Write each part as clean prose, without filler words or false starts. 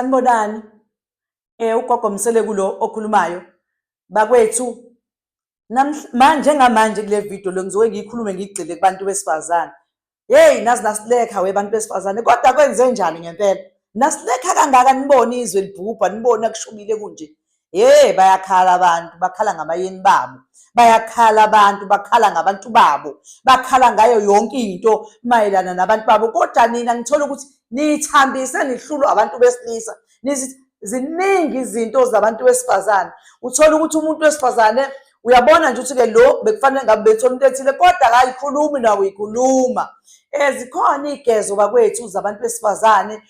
Sanibonani. Ugogo Mseleku lo okhulumayo. Bakwethu manje ngamanje kule video le ngizoke ngiyikhulume ngigxile kubantu besifazane. Hey nazi nasilekha we bantu besifazane kodwa kwenze njani ngempela? Nasilekha kangaka nibone izwe libhubha nibone akushubile kunje. Hey bayakhala abantu bakhala ngabayeni babo. Bayakhala abantu bakhala ngabantu babo. Bakhala ngayo yonke into mayelana nabantu babo kodwa nina ngithola ukuthi nithambise nihlulwa abantu besilisa. Nizithi ziningi izinto zabantu besifazane. Uthola ukuthi umuntu wesifazane uyabona nje ukuthi-ke lo bekufanele ngabe bethola into ethile kodwa akayikhulumi nawo uyikhuluma. Zikhona iy'gezo bakwethu zabantu besifazane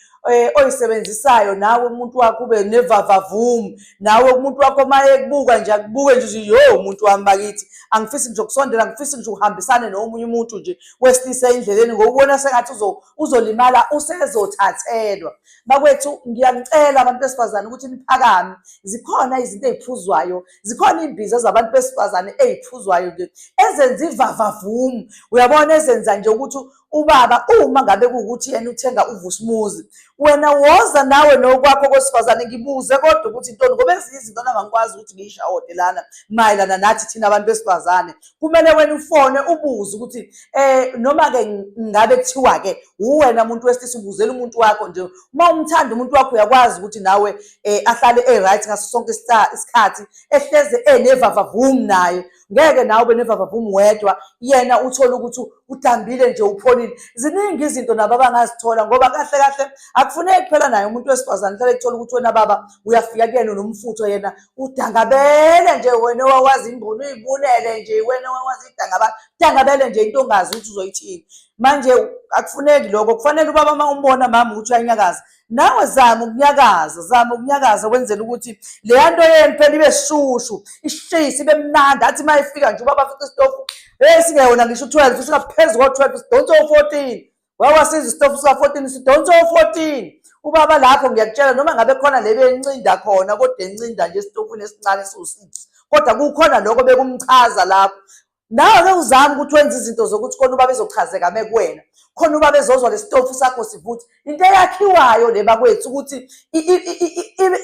oyisebenzisayo nawe umuntu wakho ube nevavavum nawe umuntu wakho uma ekubuka nje akubuke nje uthi yo umuntu wami bakithi angifisi nje ukusondela angifisi nje ukuhambisane nomunye umuntu nje wesilisa endleleni ngokubona sengathi uzolimala usezothathelwa. Bakwethu ngiyanicela abantu besifazane ukuthi niphakame zikhona izinto ey'phuzwayo zikhona iy'mbiza zabantu besifazane ey'phuzwayo nje ezenza ivavavumu uyabona ezenza nje ukuthi ubaba uma ngabe kuwukuthi yena uthenga uvusumuzi wena woza nawe nokwakho kwesifazane ngibuze kodwa ukuthi intoni ngoba ezinye izinto nami angikwazi ukuthi ngiyishawode lana mayelana nathi thina abantu besifazane kumele wena ufone ubuze ukuthi noma-ke ngabe kuthiwa-ke uwena muntu wesilisa ubuzela umuntu wakho nje uma umthanda umuntu wakho uyakwazi ukuthi nawe ahlale e-right ngaso sonke isikhathi ehleze enevavavum naye ngeke nawe ube nevavavum wedwa yena uthole ukuthi udambile nje upholile ziningi izinto nabo abangazithola ngoba kahle kahle akufuneki phela naye umuntu wesifazane hlale kuthola ukuthi wena baba uyafika kuyena nomfutho yena udangabele nje wena owawazi imbunu uyibunele nje wena owawazi idangabala dangabele nje into ongazi ukuthi uzoyithini manje akufuneki lokho kufanele ubaba uma umbona mama ukuthi uyanyakaza nawe zama ukunyakaza zama ukunyakaza wenzela ukuthi leya nto yenu phela ibe shushu ishise ibe mnandi athi uma ifika nje ubaba afice isitofu hey singeyona ngisho u-12 singaphezu ko-12 sidonse o-14 wawasiza isitofu sika-14 sidonse o-14 ubaba lapho ngiyakutshela noma ngabe khona le bencinda khona kodwa encinda nje esitofini esincane esiwu-6 kodwa kukhona lokho bekumchaza lapho nawe ke uzame ukuthi wenze izinto zokuthi khona ubaba ezochazeka mekuwena khona ubaba ezozwa lesitofu sakho sivutha into eyakhiwayo le bakwethu ukuthi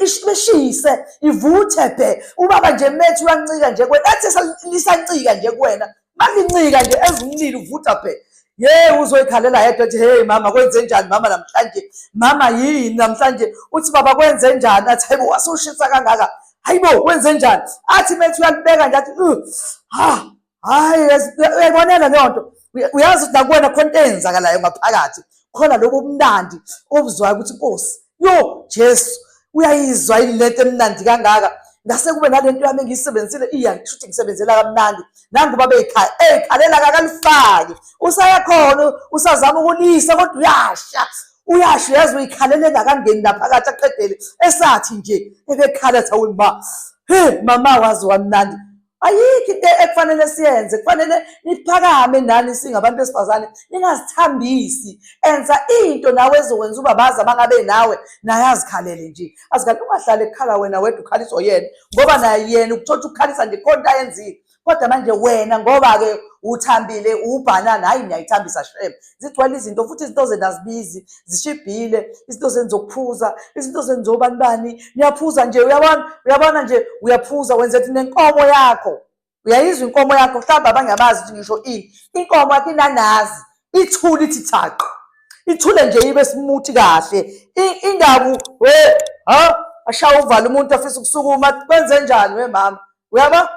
ibishise ivuthe bhe ubaba nje methu uyancika nje kuwena athi lisancika nje kuwena malincika nje ezumlilo uvutha bhe ye uzoyikhalela yedwa ethi hey mama kwenze njani mama namhlanje mama yini namhlanje uthi baba kwenze njani athi hayibo wasushisa kangaka hayibo wenze njani athi methi uyalibeka nje athi ha hayi uyayibonela leyo nto uyazi ukuthi nakuwena khona into eyenzakalayo ngaphakathi khona lobo bumnandi obuzwayo ukuthi inkosi yo Jesu uyayizwa yini lento emnandi kangaka ngase kube nalento yami engiyisebenzisile iya ngisho ukuthi ngisebenzela kamnandi nangu baba ekhaya eyikhalela kakalifaki usayakhona usazama ukulisa kodwa uyasha uyasho yazi uyikhalele engakangeni naphakathi aqedele esathi nje ebekhala ethi awu ma he mama wazi wamnandi ayikho into ekufanele siyenze kufanele niphakame nani singabantu besifazane ningazithambisi enza into nawe ezokwenza ubabazi abangabe nawe naye azikhalele nje azikhalele ungahlale kukhala wena wedwa ukhaliswa yena ngoba naye yena ukuthola ukukhalisa nje khona into ayenzile kodwa manje wena ngoba-ke uthambile uwubhanana hhayi ngiyayithambisa shem zigcwele izinto futhi izinto zenu azibizi zishibhile izinto zenu zokuphuza izinto zenu zobani bani niyaphuza nje uyabona uyabona nje uyaphuza wenza ukuthi nenkomo yakho uyayizwa inkomo yakho mhlawumbe abanye abazi ukuthi ngisho ini inkomo yakho inanazi ithule ithi thaqa ithule nje ibe simuthi kahle ingabu we ha ashaye uvalo umuntu afisa ukusukuma kwenze njani we mama uyabo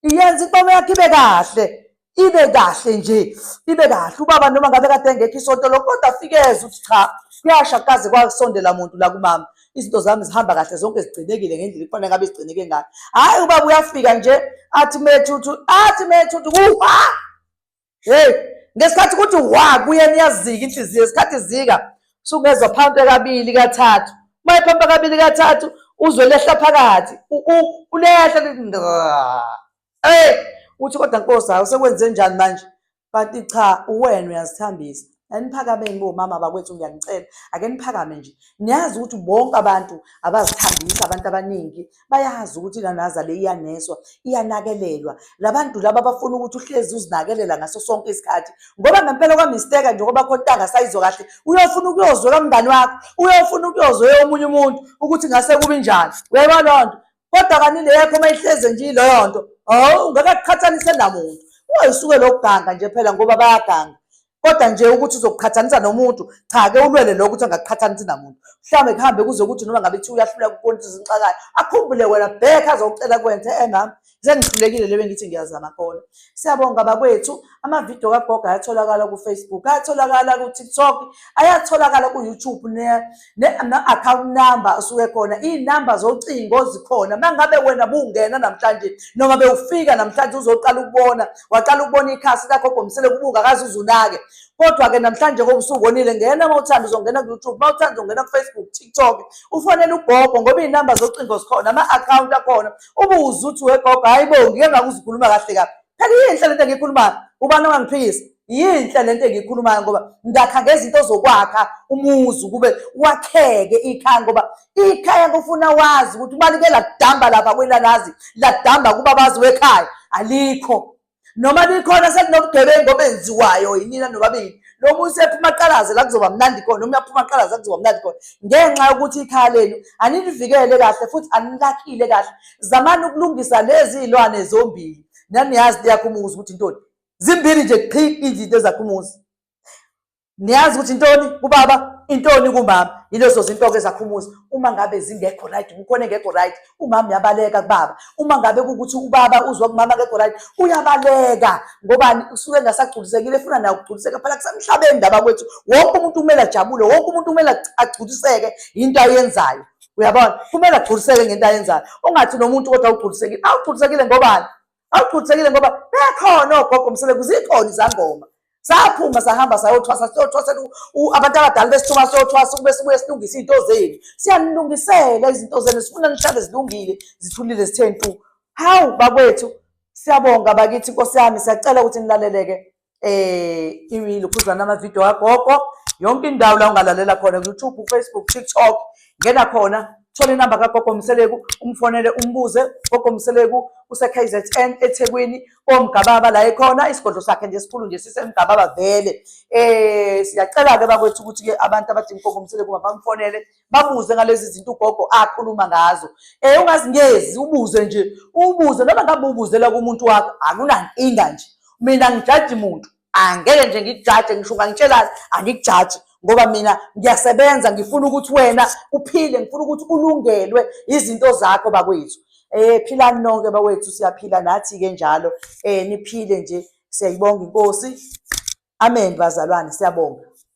iyenza inkomo yakho ibe kahle ibe kahle nje ibe kahle ubaba noma ngabe kade engekho isonto lokho kodwa afikeze ukuthi cha kuyasha kukaze kwasondela muntu la kumama izinto zami zihamba kahle zonke zigcinekile ngendlela ekufanele ngabe zigcineke ngayo hhayi ubaba uyafika nje athi methuthu athi methuthu kuha Hey, ngesikhathi kuthi wa kuyena iyazika inhliziyo, ngesikhathi izika usungezwa phampe kabili kathathu. Uma ephampa kabili kathathu uzwe lehla phakathi, ulehla lithi hey, uthi kodwa Nkosi hawu sekwenze njani manje? Kanti cha uwena uyazithambisa. Aniphakameni bomama bakwethu, ngiyanicela, ake niphakame nje. Niyazi ukuthi bonke abantu abazithambisa, abantu abaningi bayazi ukuthi inanaza le iyaneswa, iyanakelelwa. Labantu laba bafuna ukuthi uhlezi uzinakelela ngaso sonke isikhathi, ngoba ngempela kwamisteka nje ngoba khona intanga sayizwa kahle, uyofuna ukuyozwa kamngani wakho, uyofuna ukuyozwa omunye umuntu ukuthi ngase kube njani. Uyayibona leyo nto? Kodwa kanti le yakho uma ihleze nje ileyo nto, hawu, ngeke akuqhathanise namuntu. Ungayisuke lokuganga nje phela ngoba bayaganga. Kodwa nje ukuthi uzokuqhathanisa nomuntu, cha ke ulwele lokho ukuthi angakuqhathanisi namuntu. Mhlawumbe kuhambe kuze ukuthi noma ngabe kuthiwa uyahluleka ukubona ukuthi izinxakayo, akhumbule wena bheka azocela kwenze, mama, sengihlulekile le bengithi ngiyazama khona. Siyabonga bakwethu, amavidiyo kagogo ayatholakala ku-Facebook, ayatholakala ku-TikTok, ayatholakala ku-YouTube, ne-account number usuke khona, iy'namba zocingo zikhona. Uma ngabe wena bungena namhlanje noma bewufika namhlanje uzoqala ukubona, waqala ukubona ikhasi kagogo Mseleku ubungakaze uze unake. Kodwa-ke namhlanje ngoba usubonile, ngena uma uthanda uzongena ku-YouTube, uma uthanda uzongena ku-Facebook, TikTok, ufonele ugogo ngoba iy'namba zocingo zikhona, ama-akhawunti akhona. Ubuze uthi wegogo, hhayi bo, ngike ngakuzwa ukhuluma kahle kabi. Phela yinhle lento engiyikhulumayo, ubani ongangiphikisa? Yinhle lento engiyikhulumayo ngoba ngakha ngezinto zokwakha umuzi kube wakheke ikhaya, ngoba ikhaya kufuna wazi ukuthi uma like ladamba lapha kwelalazi, ladamba kubabazi wekhaya, alikho. Noma likhona sekunobugebengu obenziwayo yinina nobabili. Lo muntu usephuma aqalaze la kuzoba mnandi khona, noma uyaphuma aqalaze la kuzoba mnandi khona. Ngenxa yokuthi ikhaya lenu anilivikele kahle futhi anilakhile kahle. Zamani ukulungisa lezi zilwane zombili. Naniyazi liyakha umuzi ukuthi intoni. Zimbili nje qhi izinto ezakha umuzi. Niyazi ukuthi intoni kubaba, intoni kumama. Yilezo zinto-ke ezakha umuzi. Uma ngabe zingekho right, kukhona engekho right, umama uyabaleka kubaba. Uma ngabe kuwukuthi ubaba uzwa kumama akekho right, uyabaleka. Ngobani? Usuke engasagculisekile, efuna naye ukugculiseka. Phela kusemhlabeni ndaba kwethu, wonke umuntu kumele ajabule, wonke umuntu kumele agculiseke yinto ayenzayo. Uyabona? Kumele agculiseke ngento ayenzayo. Ungathi nomuntu kodwa awugculisekile. Awugculisekile ngobani? Awugculisekile ngoba bekhona ogogo Mseleku, zikhona izangoma. Saphuma sahamba sayothwasa, siyothwasela abantu abadala besithuma siyothwasa ukube sibuye silungise izinto zenu. Siyanilungisela izinto zenu, sifuna nihlale zilungile, zithulile zithe ntu. Hawu bakwethu, siyabonga bakithi Nkosi yami, siyacela ukuthi nilaleleke ilokhuzana amavidiyo kagogo. Yonke indawo la ungalalela khona, ku-YouTube, Facebook, TikTok, ngena khona, thola inamba kagogo Mseleku, umfonele umbuze. Gogo Mseleku use-KZN eThekwini, koMgababa la ekhona, isigodlo sakhe nje esikhulu nje siseMgababa vele. Siyacela-ke bakwethu ukuthi-ke abantu abadinga ugogo Mseleku mabamfonele, babuze ngalezi zinto ugogo akhuluma ngazo. Ungazingezi, ubuze nje, ubuze noma ngabe ubuzela kumuntu wakho, akunankinga nje. Mina ngijaji muntu, angeke nje ngikujaje, ngisho ungangitshelani, angikujaji ngoba mina ngiyasebenza, ngifuna ukuthi wena uphile, ngifuna ukuthi ulungelwe izinto zakho bakwethu. Philani nonke bakwethu, siyaphila nathi-ke njalo. Niphile nje, siyayibonga iNkosi. Amen bazalwane, siyabonga.